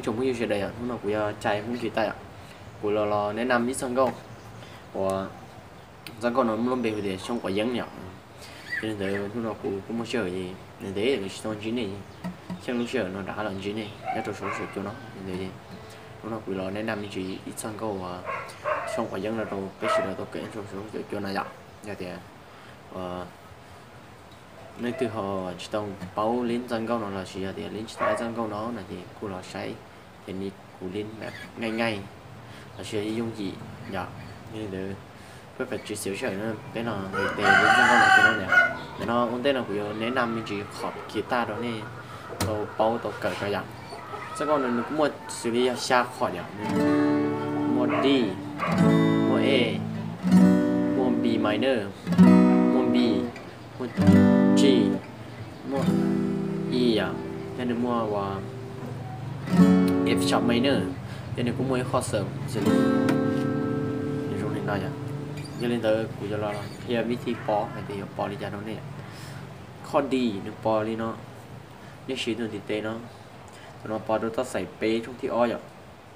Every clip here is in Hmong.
Tsoom phooj ywg sawv daws yom, hnub no kuv yog Chai Hmoob Tsis Taj yom. Kuv los los neb nam ib txoj nkauj uas txoj nkauj no muaj lub npe hu tias Xyoo Quav Yeeb yom. Yog li ntawd hnub no kuv kuj muaj sij hawm ntev ntev lawm tsis tau ntsib nej, xyeej lub sij hawm no rov qab los ntsib nej nyob rau saum lub suam cua no. Yog li ntawd hnub no kuv los neb nam me ntsis ib txoj nkauj uas Xyoo Quav Yeeb no rau peb sawv daws tau kawm nyob rau saum lub suam cua no yom. Yog tias leej twg ho tsis tau paub li txoj nkauj no los sis yog tias leej tsis tau txoj nkauj no no ces kuj los saib thiab li kuv li nqaij nqaij los sis yooj yim yom. Yog li ntawd peb pab tsis xiav sij hawm na, peb los tes li txoj nkauj no kiag no. Ntawm no ua ntej no kuv yuav neb nam me ntsis qhov guitar rau nej tau paub tau kawm rau yom. Txoj nkauj no nws kuj muaj xws li yog xya qhov yom, muaj D, muaj E, muaj B minor, muaj B, muaj G, muaj E yom, thiab nws muaj ua F sharp minor, thiab nws kuj muaj ib qho xwm xws li nws zoo li no yom. Yog li ntawd kuv yuav los qhia vib thi pov hais tias yuav pov li cas rau nej. Qhov D nws pov li no, nej siv tus ntiv tes no, tus no pov rau txoj xais peb tshooj thib ob yom,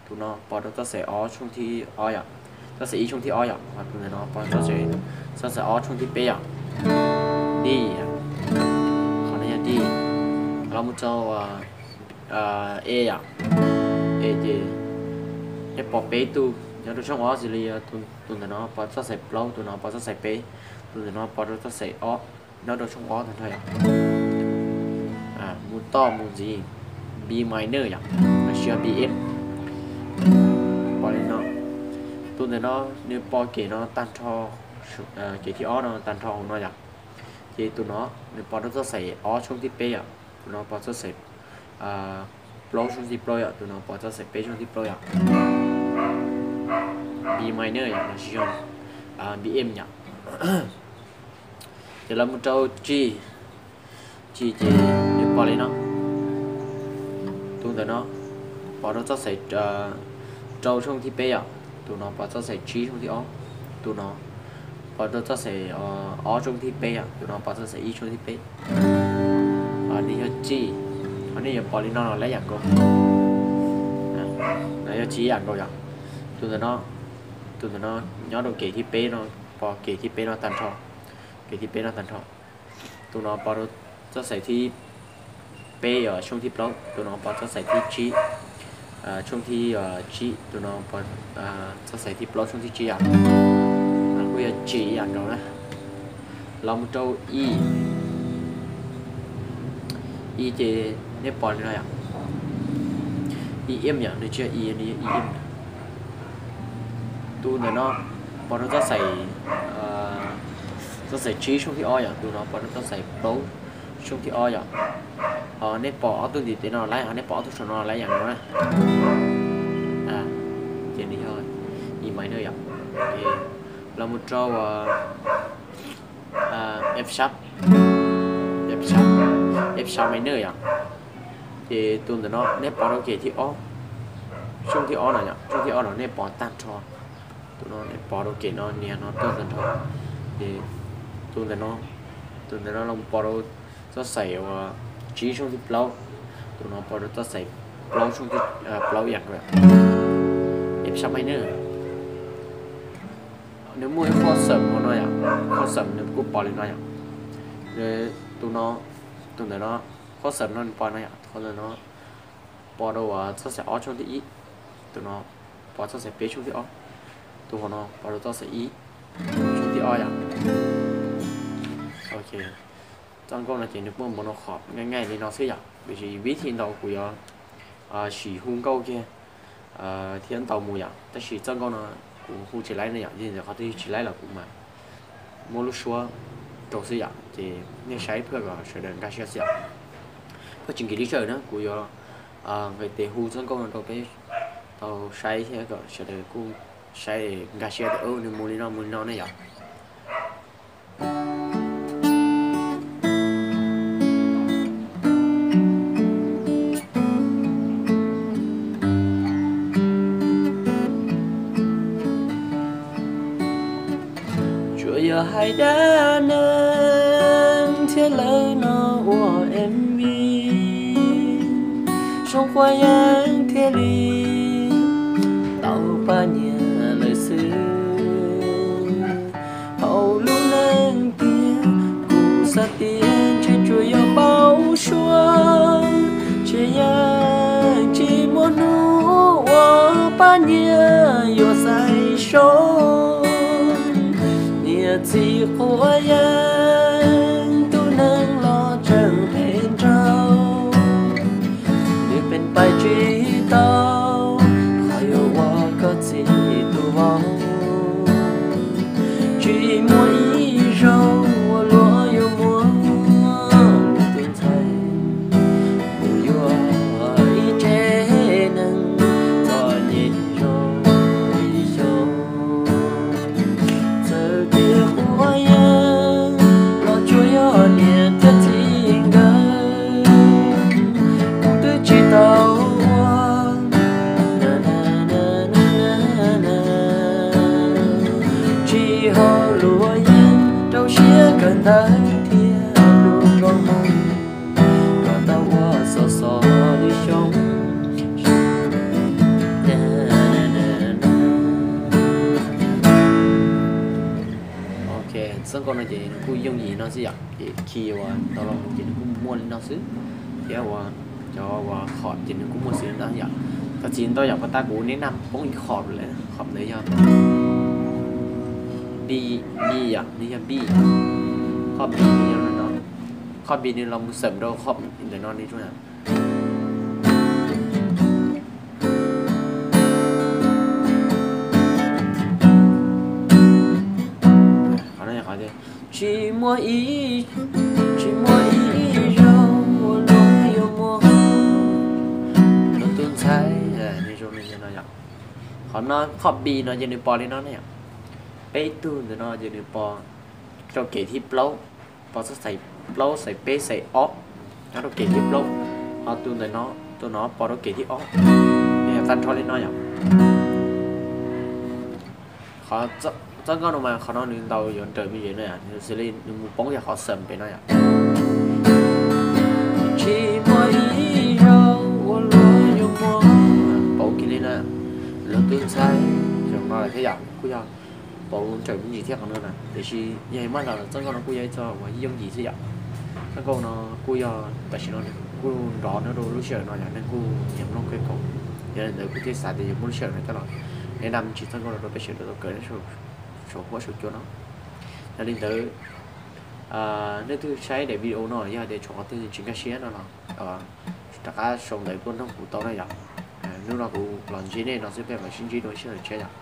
tus no pov rau txoj xais ob tshooj thib ob yom, txoj xais ib tshooj thib ob yom, ho tus ntawm no pov txoj xais, txoj xais ob tshooj thib peb yom. D, qhov no yog D. Los mus rau E yom, E ces nej pov peb tug nyob rau tshooj ob xws li tus ntawm no pov txoj xais plaub, tus no pov txoj xais peb, tus ntawm no pov rau txoj xais ob nyob rau tshooj ob tag nrho yom. Mus toj mus ntxiv, B minor yom, los sis yog B M. Pov li no, tus ntawm no nws pov kem no tag nrho, kem thib ob no tag nrho hauv no yom. Ces tus no nws pov rau txoj xais ob tshooj thib peb yom, tus no pov txoj xais plaub tshooj thib plaub yom, tus no pov txoj xais peb tshooj thib plaub yom. B minor yom, los sis yog B M yom. Ces los mus rau G, G ces nws pov li no, tus ntawm no pov rau txoj xais rau tshooj thib peb yom, tus no pov txoj xais tsib tshooj thib ob, tus no pov rau txoj xais ob tshooj thib peb yom, tus no pov txoj xais ib tshooj thib peb. Nws yog G, ho nej yuav pov li no los lab yam nkaus, no yog G yam nkaus yom. Tus ntawm no, tus ntawm no nyob rau kem thib peb no, pov kem thib peb no tag nrho, kem thib peb no tag nrho. Tus no pov rau txoj xais thib peb yog tshooj thib plaub, tus no pov txoj xais thib tsib tshooj thib tsib, tus no pov txoj xais thib plaub tshooj thib tsib yom. Kuj yog G yam nkaus na. Los mus rau E, E ces nej pom li no yom, E M yom, nws tsis yog E, nws yog E M. Tus ntawm no pov rau txoj xais, txoj xais tsib tshooj thib ob yom, tus no pov rau txoj xais plaub tshooj thib ob yom. Ho nej pom ob tug ntiv tes no lawm, ho nej pom ob tug saum no lawm yam no na. Ces nws yog E minor yom. Los mus rau F sharp, F sharp, F sharp minor yom. Ces tus ntawm no nej pov rau kem thib ob, tshooj thib ob no yom, tshooj thib ob no nej pov tag nrho. Tus no nej pov rau kem no niag no tuaj tag nrho. Ces tus ntawm no, tus ntawm no los pov rau txoj xais uas tsib tshooj thib plaub, tus no pov rau txoj xais plaub tshooj thib plaub yam nkaus. F sharp minor, nws muaj ib qho xawm no yom, qho xawm nws kuj pov li no yom. Tus no, tus ntawm no, qho xawm no nws pov no yom, qhov ntawm no pov rau uas txoj xais ob tshooj thib ib, tus no pov txoj xais peb tshooj thib ob, tus hauv no pov rau txoj xais ib tshooj thib ob yom. Ok, txoj nkauj no ces nws kuj muaj no qhov nqaij nqaij li no xwb yom, tiam sis vib thi ntau kuv yuav sim hu nkauj kiag thiab ntau mus yom, tab sis txoj nkauj no kuv hu tsis laib ne yom, yog li qhov twg tsis laib los kuv mam muab lub suab rau xwb yom, ces nej saib phaj kom sawv daws nkag siab xwb yom. Phaj tsis nkim li tsawm na, kuv yuav nqis tes hu txoj nkauj no rau peb tau saib thiab kom sawv daws kuj saib nkag siab tias nws mus li no mus li no ne yom. Tsuas yog hais dab neeg thiab lawv no ua M V, Xyoo Quav Yeeb thiaj li tau pab nyiam lawm xwb. Hauv lub neej tiag kuv xav tias ntshe tsuas yog paub suab, ntshe yeej tsis muaj hnub uas pab nyiam yuav xaiv sau. Niam txiv quav yeeb, tus neeg los tseem phem nraug, nws pheej pais tsis tau qhov yuav ua koj txiv tus vauv. Tsis muaj ib zaug uas luag yuav muab luag tus ntxhais mus yuav ib tsev neeg txom nyem zoo li xyoo. Txawm tias quav yeeb los tsuas yog niam thiab txiv nkawd, kuv twb tsis tau ua. Tsis hauv luag yeeb rau siab kawm ntawv thiab lub nkauj hmoov, kom tau ua xov xov li xyoo. Ok, txoj nkauj no ces nws kuj yooj yim no xwb yom, ces khi uas tau los mus ces nws kuj muaj li no xwb, thiab uas cov uas qhov ces nws kuj muaj xwb li no yom. Thov txim ntau yom, puas tas kuv neb naj poob ib qhov lawm, qhov ntawd yog B, B yom, nws yog B, qhov B nws yog no, qhov B nws los mus xawm rau qhov ntawm no li zoo yom. Qhov no yog qhov tias tsis muaj ib, tsis muaj ib zaug uas luag yuav muab luag tus ntxhais, nws zoo li no yom. Qhov no qhov B no ces nws pos li no ne yom. Peb tug ntawm no ces nws pos rau kev thib plaub, pos txoj xais plaub xais peb xais ob, nyob rau kev thib plaub. Ho tus ntawm no, tus no pos rau kev thib ob, nws yog tag nrho li no yom. Qhov txoj nkauj no mas qhov no nws ntaus yuav nrawm me ntsis no yom, nws xws li nws mus poob yog qhov xawm pem no yom. Tsis muaj ib zaug uas luag yuav muab pauv kiag li na, luag tus ntxhais zoo no lawm thiab yom, kuj yog pauv nrawm me ntsis thiab qhov no na, tiam sis yog muab hlo txoj nkauj no kuj yog ib txoj uas yooj yim xwb yom. Txoj nkauj no kuj yog tam sim no kuj nrov nyob rau lub sij hawm no yom, neeg kuj nyiam mloog kev koom, yog li ntawd kuj thiaj xav tias yuav muab lub sij hawm no coj los nes nam tsis txoj nkauj no rau peb sawv daws tau kawm saum huab saum cua no. Yog li ntawd, nej twg saib daim video no yog tias tshuav qhov twg tsis nkag siab no los rov qab sau ntawv tuaj nug kuv tau na yom. Hnub no kuv los ntsib nej no xwb, peb mam sib ntsib dua sij hawm tshiab yom.